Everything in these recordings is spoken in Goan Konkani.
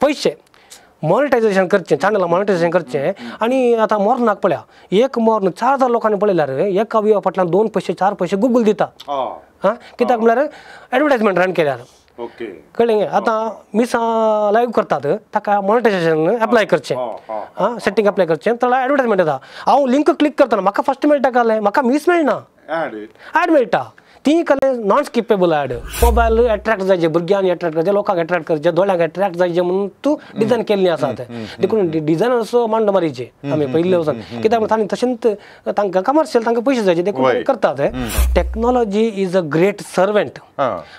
पयशे मॉनिटायझेशन करचें, चॅनल मॉनिटायझेशन करचें. आनी आतां मोर्नाक पळया, एक मोर्न 4000 लोकांनी पळयल्यार एका व्यूवा फाटल्यान 2 पयशे 4 पयशे गुगल दिता. आं, कित्याक म्हळ्यार एडवर्टायजमेंट रन केल्यार. कळ्ळें? आतां मिसां लायव्ह करतात ताका मॉनिटायझेशन एप्लाय करचें, आं, सेटींग एप्लाय करचें, थोडो एडवर्टायजमेंट येता. हांव लिंक क्लिक करतना म्हाका फस्ट मेळटा कालें, म्हाका मीस मेळना, एड मेळटा. ती कले non skippable ad. Mobile attract जायचे, भुरग्यांक एट्रॅक्ट करचे, लोकांक एट्रॅक्ट करचे, दोळ्यांक एट्रॅक्ट जायचे म्हणून तूं डिजायन केल्ली आसा तें. देखून डिजायनर्सो मांडो मारीचे आमी पयले वचून, कित्याक तांणी तशेंच तांकां कमर्शियल तांकां पयशे जायचे देखून करतात. Technology is a great servant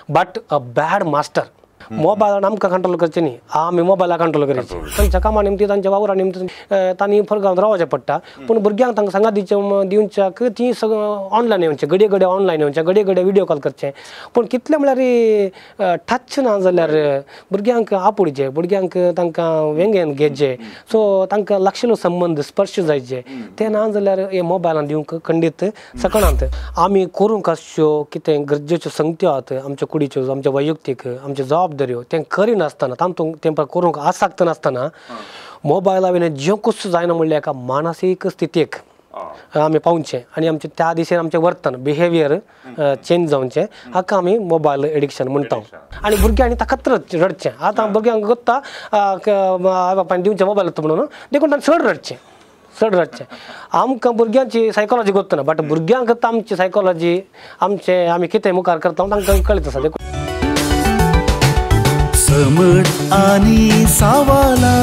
but a bad master. मोबायलान आमकां कंट्रोल करचें न्ही, आमी मोबायलाक कंट्रोल करचें. तांच्या कामा निमती, तांच्या वावरा निमती तांणी फरगांत रावचें पडटा. पूण भुरग्यांक तांकां सांगा दिवच्याक ती सगळं ऑनलायन येवचें, घडये घडये ऑनलायन येवचें, घडये घडये विडियो कॉल करचें. पूण कितलें म्हळ्यार टच ना जाल्यार भुरग्यांक आपुडचें, भुरग्यांक तांकां वेंगेन घेवचें, सो तांकां लागशिल्लो संबंद स्पर्श जायचे. तें ना जाल्यार हे मोबायलान दिवंक खंडीत सकणांत. आमी करूंक आसच्यो कितें गरजेच्यो संगत्यो आहात आमच्या कुडीच्यो, आमच्या वैयक्तीक, आमच्या जबाबदाऱ्यो तें करिनासतना, तातूंत तें करूंक आसक्त नासतना मोबायला वयल्यान जेवकूच जायना म्हणल्यार एका मानसीक स्थितीक आमी पावचें आनी आमचें त्या दिशेन आमचें वर्तन बिहेवियर चेंज जावचें, हाका आमी मोबायल एडिक्शन म्हणटा. आनी भुरग्यांनी ताकाच रडचें. आतां भुरग्यांक गोत्ता आवय बापायन दिवचें मोबायल म्हणून, देखून तांणी चड रडचें, चड रडचें. आमकां भुरग्यांची सायकोलॉजी गोत्तना, बट भुरग्यांक आमची सायकोलॉजी, आमचें आमी कितें मुखार करता तांकां कळीत आसा. देखून समट आनी सावाला.